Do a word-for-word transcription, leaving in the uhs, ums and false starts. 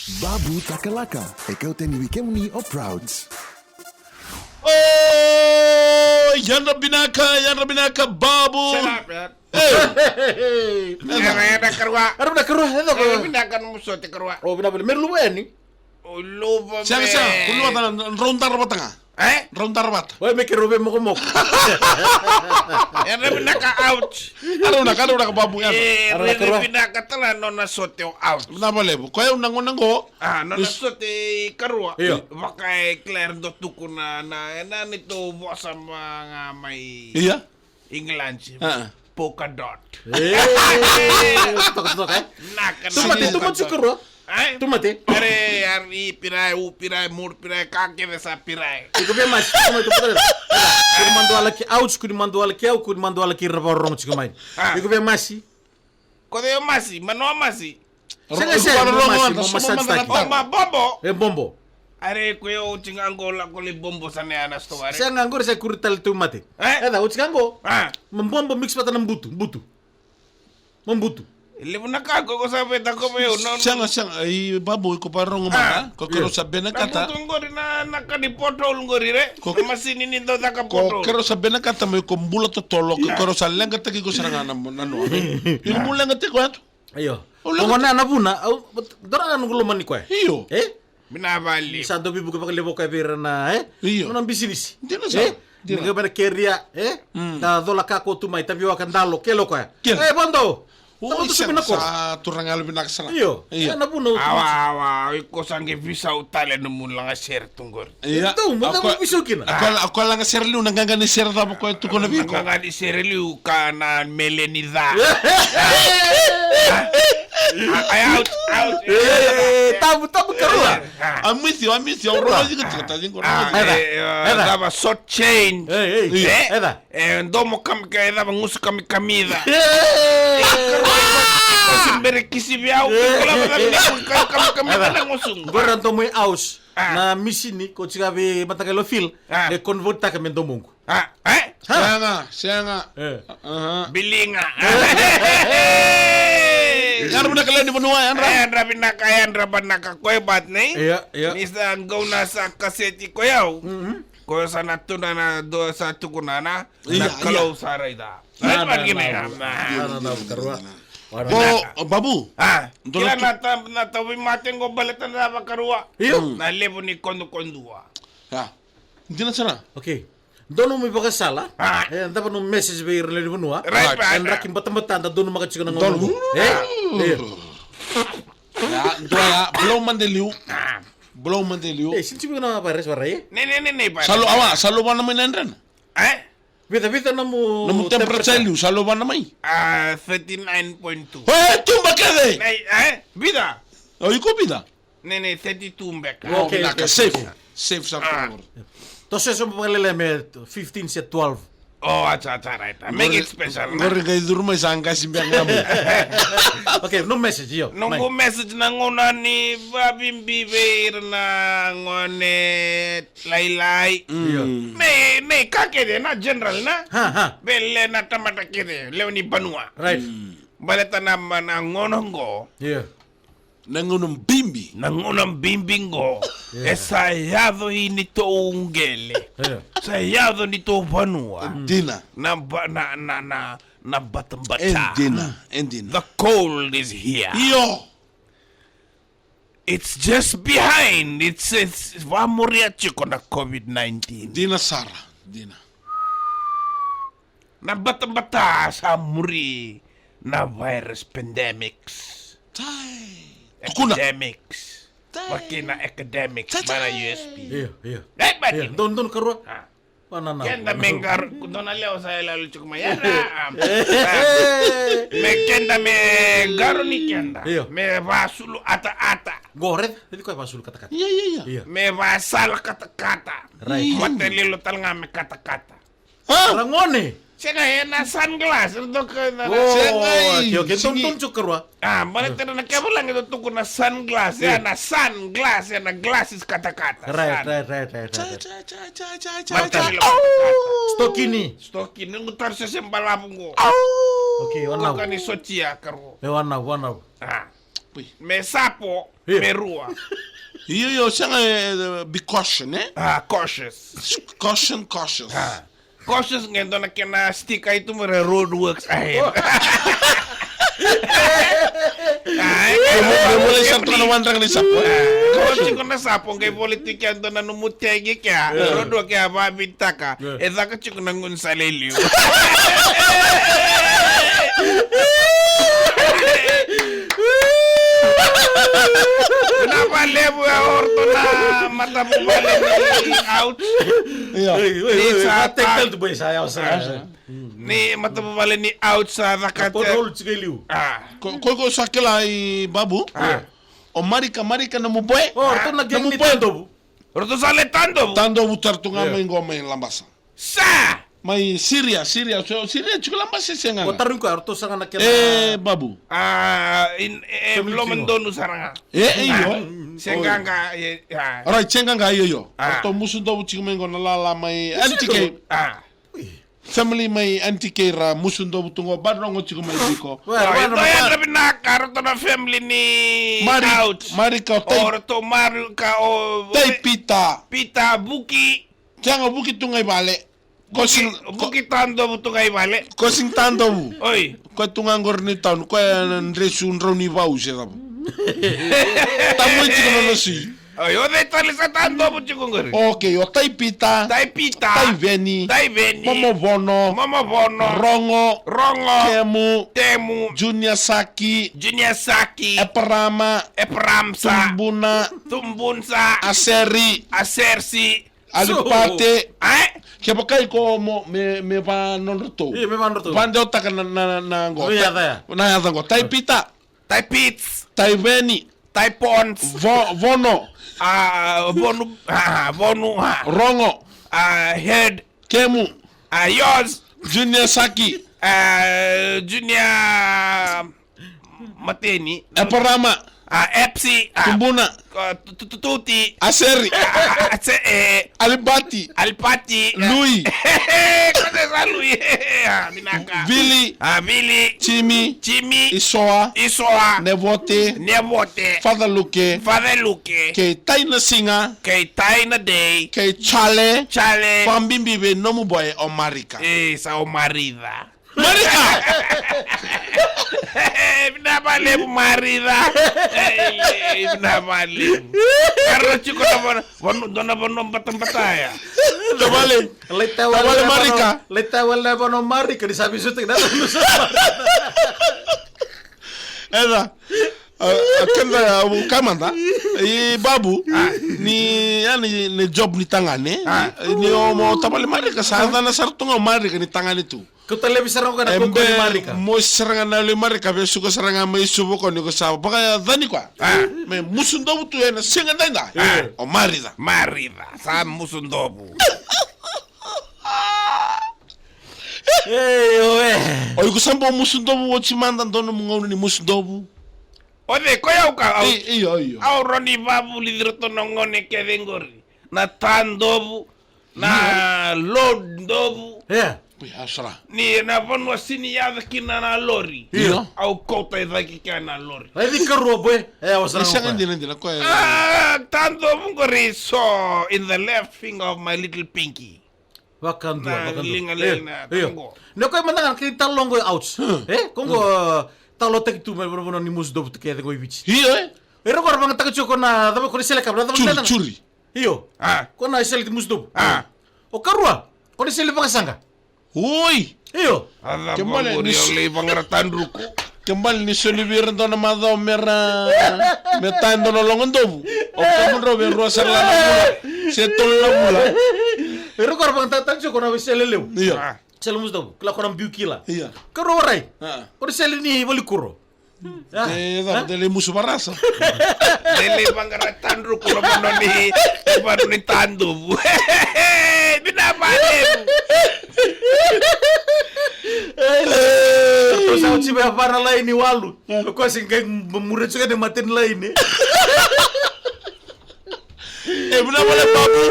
Babu Takalaka, e kau tani wikemuni o Prouds. O, yadra vinaka, yadra vinaka, Babu. Shut up, man. Ei. Hey, hey, hey. Yadra, yadra, karua. Yadra vinaka, karua, e coko. Yadra vinaka, nomu sote, karua. O, vinaka, vale, me luva yani. O, luva, sega, me. Sega, ko luva tana, drau dara vata ga. E? Drau dara vata. Oi, me keirau veimokomoko. Yadra vinaka, ouch. Yadra vinaka, yadra vinaka, Babu, yadra. E, yadra vinaka, raica, karua. Vinaka tale na nona sote o ouch. Vinaka vakalevu. Ko yau na gauna qo. A, nona sote, karua. Io. Vaka e kila era dau tukuna na, na, na neitou vosa ma, ga mai. Ia. England. A. Polka dot. E, toka, toka, e. Naka, naka. Tomate, tomate, karua. E? Tomate. Are, ari, pirai, u, pirai, mur, pirai, ka kece sa pirai. Iko via masi, tomate, tomate. Kua ni madualaki au, kua ni madualaki au, kua ni madualaki ira na vakarorogo tiko mai. A. Iko via masi. Ko via masi, manoa masi. Sega, sega, mo masi, mo massage taki. O, ma bobo. E bobo. Are, ko yau oti ga qo lako lai bobo sa na ya na sitoa, are. Sega, qori sa kuri tale tu mate. E? Eda, oti ga qo. A. Ma bobo mix vata na butu, butu. Ma butu. Levu na ka ko, ko sa veta ko me yau, no, no. Sega, sega, i Babu, iko vakarorogo mada, ko keirau sa vinakata. Na butu qori na, na ka ni pothole qori, re. Ko na masini ni dau caka pothole. Ko keirau sa vinakata mo iko bula totolo, ko keirau sa leqataki iko sara ga na, na noa. Iko bula leqataki koya tu. Io. O leqa. Oqo na, na vuna, au, dora na noqu lomani koya. Io. E? Vinavali. Sa dau veivuke vakalevu o koya vei ira na, e? Io. Nona bisinisi. Dina sa. E? Dina. Ni koya vei na keria, e? Mm. Da cola ka ko tu mai, tavioka, dalo, kele o koya. Kele. E, vodo. Oi, sa, sa turaga yalo vinaka sara. Io. Io. E, na vuna. Awa, awa, iko sa qai visau tale nomu lagasere tu qori. Ia. Tou, mo cava o visau kina? A koya, a koya lagasere liu, na qaqa ni sere cava koya tukuna vei iko? Na qaqa ni sere liu ka na mele ni ca. Ai, out, out. E, tabu, tabu, karua. I'm with you, I'm with you. Au rogoci iko tiko, taci iko. A, rogoci. E, e, cava short change. Ei, ei. E? Eda. E, domo kamika, e cava gusu kamikamica. Ei. Gusu bere kisi vei au. Ei. Kola vata vei au, kamikamica na gusu. Qori na domo i aus. A. Na misini ko tiko vei mataqali o Phil. A. E convert taka me domoqu. A, e? Sega, sega. E. Aha. Biliga. Yadra vinaka lewe ni vanua, yadra. Yadra vinaka, yadra vinaka, koya bat nei. Ia, ia. Ni sa gauna sa kaseti ko yau. Mhm. Ko sa na tuna na do sa tukuna na. Ia, na Kalou sa raica. Na, na, na, na, na, na, karua. Ko, Babu. A, dona kila tu- na ta-, na tauvimate qo baleta na vakarua. Io. Mm. Na levu ni kodukodua. A. Dina sara. Okay. Donu mai vakasala. A. E, dava no message vei ira lewe ni vanua. Right, right. E, draki batabata da donumaka tiko na gauna. Donu. E? Io. Ya, dua ya, blow made liu. A. Blow made liu. E, since we na virus varai. Ne, ne, ne, ne, virus. Sa lo, awa, sa lo vana mai na yadrena. E? Vica, vica nomu, nomu temperature, temperature liu, sa lo vana mai. A, thirty-nine point two. E, tuba kece. Nei, e? Vica. O, iko vica? Ne, ne, thirty-two beka. Okay, okay, okay. Safe. Safe, safe. A. Toso eso vakalele me fifteen se twelve. O, acha, acha, right. Make it special, na. Qori qai curu mai sa qasi beka ga mai. Okay, no message, io. Noqu message na gauna ni vabibi vei ira na gone lailai. Mm. Io. Me, me ka kece na general na. Ha, ha. Vei le na tamata kece, lewe ni vanua. Right. Mm. Baleta na ma-, na gauna qo. Io. Na gauna bibi. Na gauna bibi qo. Io. E sa yaco i neitou qele. Io. Sa yaco i neitou vanua. E dina. Na ba-, na, na, na, na batabata. E dina, e dina. The cold is here. Io. It's just behind. It's, it's, vamuria tiko na COVID nineteen. Dina sara, dina. Na batabata sa muri na virus pandemics. Tai. Tukuna. Epidemics. Tai. Vaki na academics, tai, tai, mai na U S P. Io, io. Dai, bati. Io, donu, donu, karua. A. Vanana. Keda me qaro, dua na lewa sa yaloyalo tiko mai. Yadra, a. E. Me keda me qaro ni keda. Io. Me vasulu ata ata. Qo, raica, raica koya vasulu katakata. Ia, ia, ia. Io. Me vasala katakata. Right. Mata lilo tale ga me katakata. A? Ragone. Sega, e na sunglass, e na doka na. O, sega, okay, okay. Sigi. Donu, donu tiko karua. A, baleta na kena vulagi e tukuna sunglass, e na sunglass, e na glasses katakata. Right, right, right, right, right. Cha, cha, cha. Mata lilo katakata. Stokini. Stokini, noqu taro se se balavu qo. Okay, wanau. Koka ni sotia karua. E wanau, wanau. A. Pui. Me sapo. Io. Me rua. Io, io, sega, eh, be caution, eh? Ah, cautious. Caution, cautious. Ah. Cautious qai dua na kena sticker e tu mai, road works ahead. Ai, me mo-, me mo lai sara tu na wadraga ni sapo, eh? Ah, ko tiko na sapo, qai voli tu kea dua na nomu tegi kea. Yeah. Road work, e a vavitaka. Yeah. E caka tiko na gaunisala e liu. Vinaka vakalevu, e o ratou na matavuvale ni Ouch. Io. Ni sa take ta- time tu bai sa yawa sara. Ni matavuvale ni Ouch sa caka. Ko rol tiko e liu. Ah. Ko, ko, ko sa kila i Babu. Ah. O Marika, Marika nomu boy. O, ratou na gang ni Tandovu. Ratou sa le Tandovu. Tandovu tara tu ga mai qo mai Labasa. Sa! Mai Siria, Siria, so, Siria tiko Labasa se ga. Ko taru ni koya, ratou sa ga na kena. E, Babu. Ah, in, e, family loma tiko. Donu sara ga. E, io. Se ga ga, e, ah. Alright, se ga ga, io, io. Ah. Ratou musu dovu tiko mai qo na lala mai N T K. Ah. Family mai N T K ra musu dovu tu qo, ba rogo tiko mai viko. Well, ah, well, ito well, ya well. Ratou vinaka, ratou na family ni Mari, Ouch. Marika, o Tai. O ratou Marika, o Tai Pita. Pita, Vuki. Sega, Vuki tu ga i vale. Ko Vuki, sing-, ko Vuki Tandovu tu ga i vale. Ko sing Tandovu. Oi. Ko tu ga qori ni taun, ko e na dresu drau ni vau se cava. Tamu e tiko na nosi. Oi, o cei tale sa Tandovu tiko qori? Okay, o Tai Pita. Tai Pita. Tai Veni. Tai Veni. Momo Vono. Momo Vono. Rogo. Rogo. Temu. Temu. Junior Saki. Junior Saki. Eparama. Eparamsa. Tumbuna. Tumbunsa. Aseri. Asersi. Alipate. Ai? Kevaka iko mo, me, me vanodratou. Io, me vanodratou. Vadeotaka na, na, na qo. Io, yaca ya. Na yaca qo. Tai Pita. Tai Pits. Tai Veni. Tai Pons. Vo-, Vono. Ah, Vonu, ah, Vonu, ah. Rogo. Ah, Head. Kemu. Ah, Yoz. Junior Saki. Ah, Junior Mateni. Eparama. Ah, Epsi. Ah, Tumbuna. Ah, tu-, tu-, tu-, Tuti. Aseri. Ah, ah, ah, se-, eh. Alibati. Alipati. Lui. Ko se sa Lui. Ah, vinaka. Vili. Ah, Vili. Jimi. Jimi. Isoa. Isoa. Nevote. Nevote. Father Luke. Father Luke. Kei Tai Nasiga. Kei Tai Nadei. Kei Chale. Chale. Vakabibi vei nomu boy o Marika. E, sa o Marica. Marika! Vinaka vakalevu Marica. Ei, vinaka vakalevu. Karo tiko na vanua, vanua, dua na vanua batabata ya. Tavale. Tavale Marika. Leitawale na vanua Marika, ni sa visuta kina. Eda. A, a, keda, a, u kamada. I Babu, ni, ya ni, ni job ni tagane. Ni o mo tavale Marika, sa cana sara tu ga o Marika ni tagane tu. Kau talevi sara ga na koko ni Marika. Mo sara ga na le Marika, vesuka sara ga mai Suva ko ni ko sa vakacani koya. Me musu dovu tu ena siga daidai. O Marica. Marica, sa musu dovu. Ei, oe. O iko sa bau musu dovu oti mada, donu mo gauna ni musu dovu. O cei, ko yau ka, au, i, io, io. Au rawa ni vavulici iratou na gone kece qori. Na ta dovu, na load dovu. Ia. Oi, au sara. Ni na vanua sini yaca kina na lori. Io. Au kauta e cake kea na lori. Ai, ni karua boy. E, au sara. Ni sega dina, dina, ko e. Ah, ta dovu qori so in the left finger of my little pinky. Vakadua, vakadua. Liga lei na tango. Ne koya mada ga na kei talo qo ouch. E, ko qo talotaki tu mai vanavana ni musu dovu tu kece qo i Viti. Io, e. E rau qo ra vagataka tiko na cava ko ni sele kava, na cava. Churi, churi. Io. A. Ko na sele ti musu dovu. A. O karua, ko ni sele vakasaqa. Oi. Io. Kemale ni so-, lei vaqara tadruku. Kemale ni soli vei ira dua na macawa me ra, me ta e dua na logo dovu. O kemudrau vei rua sara la na vula se tolu na vula. E rau ko ra vakatataki tiko na veisele levu. Io. A. Sele musu dovu, kila ko na biu kila. Io. Ko rau warai. A. Ko na sele ni valikuro. A. E cava, de lei musu varasa. De lei vaqara tadruku na vanua ni, vanua ni ta dovu. Vinaka vakalevu. Ai, la. Ko sa oti me vara laini walu. Ko se qai m-, muria tiko ni mate ni laini. E, vinaka vakalevu Babu.